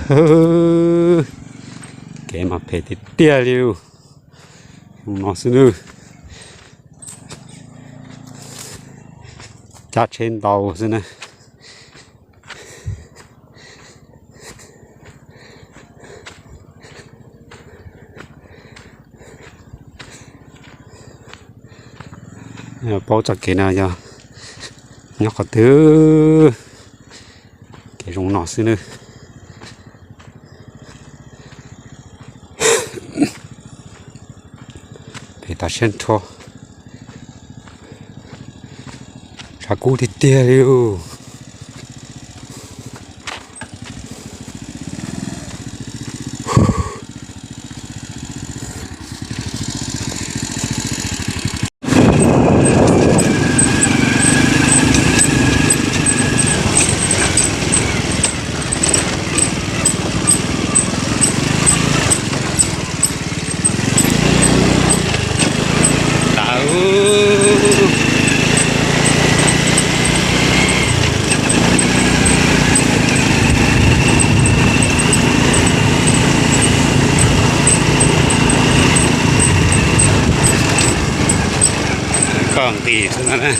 Kev mas phem tiag tiag li lus. Zoo no xwb nawb. Cab tsheb ntau xwb na. Paub txoj kev no yog nyob qhov twg. Kev zoo no xwb nawb. Phem tas siab nrho. Tshav kub tiag tiag li. Koj nqis xwb no na.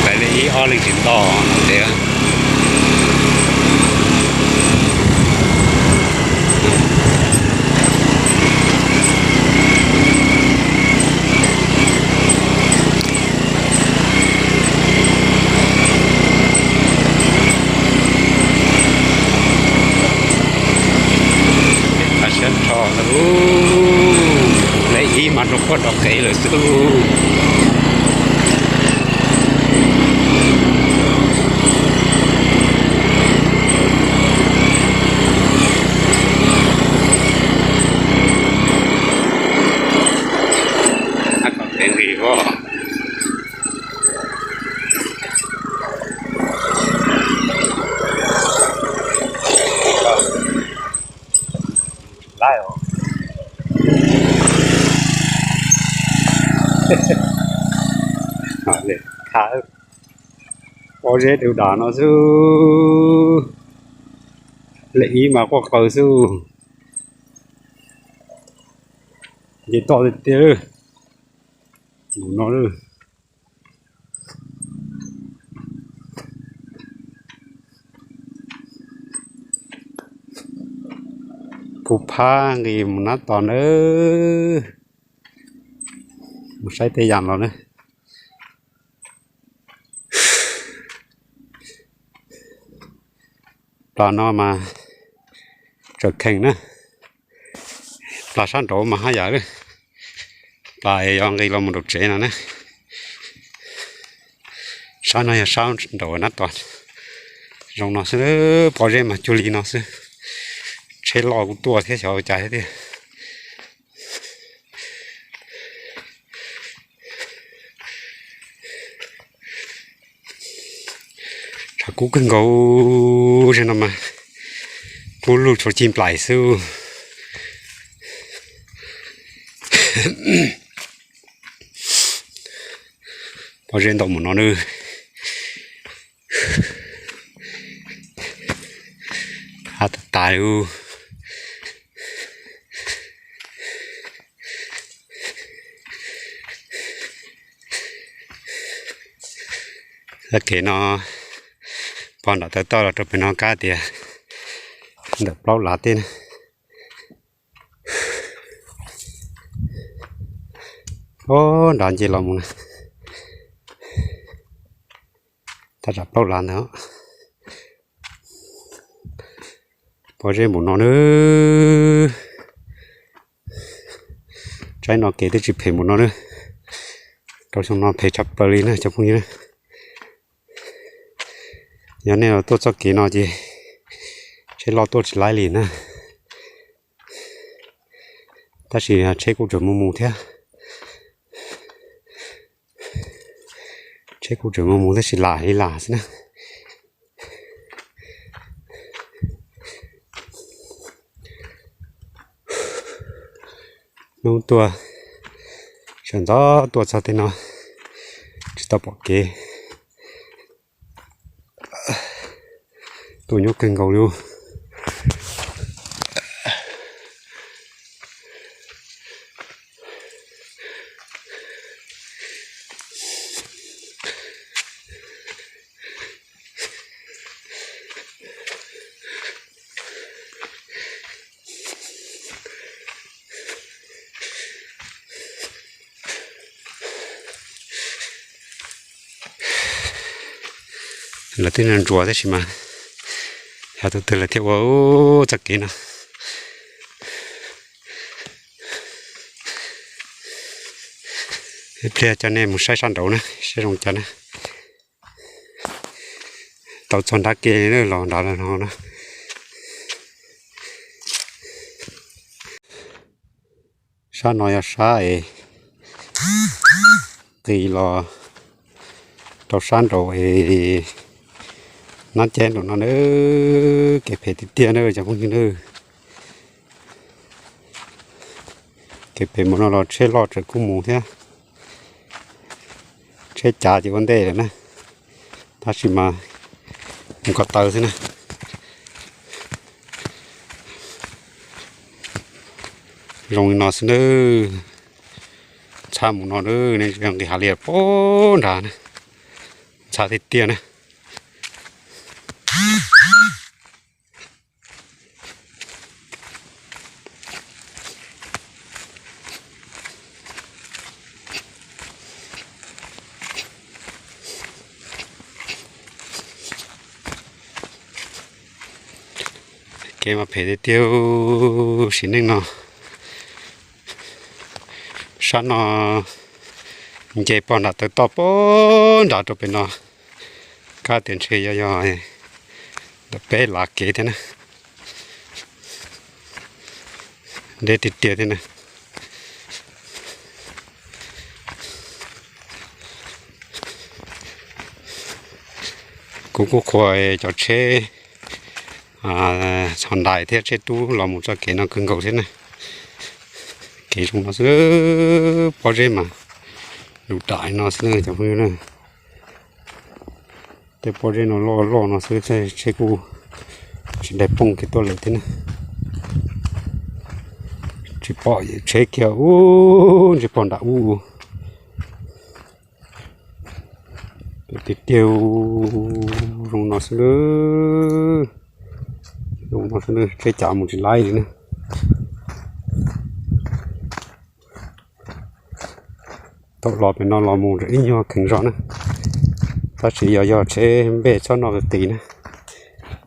Peb li ib ob leeg tsis nto no tiag. Siab nrho lawm, lej ib mas rau puag rau kev lawm xwb. Kev nqis os. Laib os. Khav, pob zeb du dam no xwb. Lej ib mas quaj qw xwb. Nce toj tiag tiag. Mus no. Phu phab nqis mus Nab Tos nawb. Mus saib tej yam los na. Plas no mas tseem kheem na. Plas sab nraud mas haj yam li. Plas yog nqis los mus nraum tsev no na. Sab no yog sab nraum Nab Tos. Zoo no xwb, pob zeb mas cuag li no xwb. Tsheb loj kuj tuaj thiab xyov ua cas thiab tiag. Tshav kub kawg nkaus, zej no mas kub lug tshuav cig nplaim xwb. Pob zeb ntau mus no nawb. Hab tas tas li. Txoj kev no pog nram taw toj los rau pem no kab tias ntawm plaub lav tej na. Ob nrad nce los mus na. Thaj tsam plaub lav ntawd. Pob zeb npaum no nawb. Tsaib no kev twb tsis phem npaum no nawb. Rau xyoo no phem tshaj plaws li na cov phooj ywg na. Yog nej los tuaj txoj kev no ces tsheb loj tuaj tsis laib li na. Tab sis tsheb kuj tseem mus mus thiab. Tsheb kuj tseem mus mus tab sis lam li lam xwb na. Hnub tuaj sawv ntxov tuaj txog tej no tsis tau pom kev. Ua nyuaj kawg nkaus li. Lawv twb ntsuas tab sis mas yog tus twg lawv thiaj ua txoj kev no. Ib pliag coj nej mus saib sab nraud na, saib zoo cas na. Tau txog nrab ke los nrad no. Sab no yog sab es nqis los rau sab nraud es nab ceb nraum no na. Kev phem tiag tiag na cov phooj ywg na. Kev phem mus no los tsheb loj tseem kuj mus thiab. Tsheb cav ces ua ntej lawm na, tab sis mas mus ko taw xwb na. Zoo li no xwb na. Ntxhab mus no na, nej tsis nqis hav liaj pem nrad na. Ntxhab tiag tiag na. Kev mas phem tiag tiag sim neej no. Sab no nce pog nram taw toj pem nrad rau pem no. Kab tias ntshe yog yog ntawm peb lav kev thiab na. Deb tiag tiag thiab na. Kuv kuj qhuas cov tsheb txhos ntais thiab tsheb tub los mus txoj kev no kawg nkaus thiab na. Kev zoo no xwb, pob zeb mas lus dam no xwb cov phooj ywg na. Tej pob zeb no loj loj no xwb, tsheb kuj tsis daig pooj kev tuaj lawm thiab na. Tsis pom tsheb kiag ub, ntsej pog nram ub. Tiag tiag, zoo no xwb, zoo no xwb, tsheb cav mus tsis laib li na. Thaum los pem no los mus ib nyuag kheev zog na, tab sis yog yog tsheb npej txhob noj qis qis na,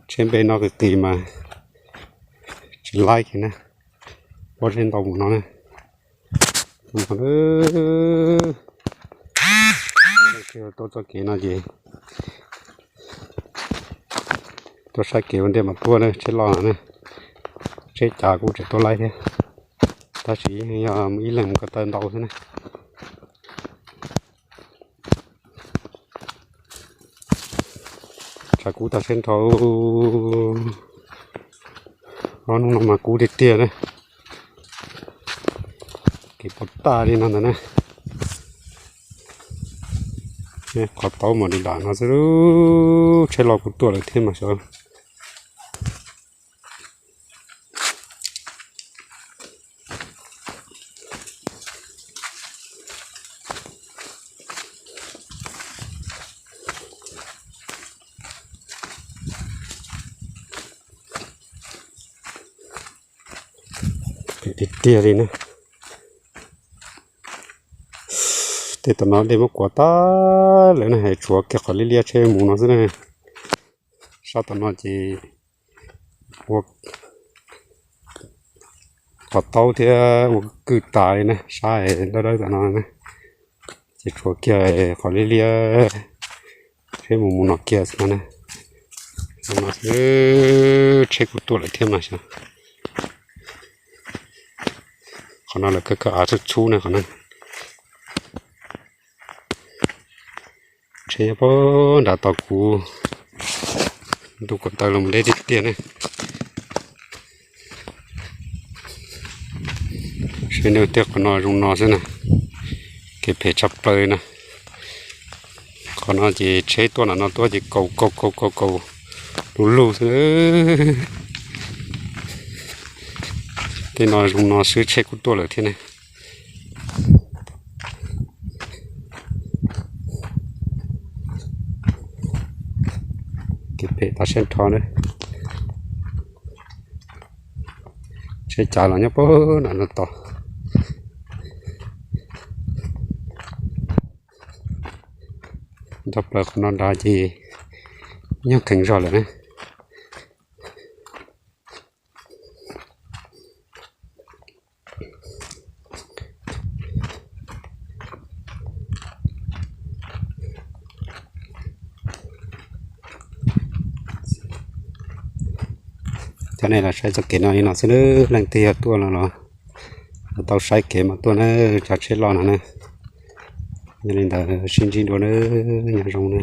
tsheb npej noj qis qis mas tsis laib kiag na. Pob zeb ntau mus no na. Tuaj txoj kev no ces tuaj saib kev ua ntej mas tuaj na, tsheb loj na, tsheb cav kuj tseem tuaj laib thiab, tab sis yog ib leeg mus ko taw ntau xwb na. Tshav kub tag siab nrho, ob hnub no mas kub tiag tiag na. Kev pos tag li no ntag na. Qhov taub mas dim dam no xwb, tsheb loj kuj tuaj lawm thiab mas xyov. Tiag tiag li na. Tej tom no dej muab kuav tag lawm na, tshuav kiag qhov liab liab tsheb mus no xwb na. Sab tom no ces ua qhov taub thiab ua kwj tas li na, sab dawb dawb tom no na, ces tshuav kiag qhov liab liab tsheb mus mus no kiag xwb no na. Tsheb kuj tuaj lawm thiab mas xyov. Qhov no lawv kawg kawg av txhub txhub na qhov no. Tsheb nyob pem nram tos kuv ntuj ko taw los deb tiag tiag ne. Seb nws tej qhov no zoo no xwb na, kev phem tshaj plaws na. Qhov no ces tsheb tuaj nram no tuaj ces kaus kaus kaus kaus kaus, Du lug xwb. Tej no zoo no xwb tsheb kuj tuaj lawm thiab ne. Kev phem tau siab nrho na. Tsheb cav los nyob puag nram no tos. Nto plaws qhov no nrad ces nyob kheev zog lawm na. Cov nej los saib txoj kev no li no xwb, leej twg yog tuaj no los tau saib kev mas tuaj na, cov tsheb loj no na. Yog li ntawd sib ntsib dua na, nyob zoo na.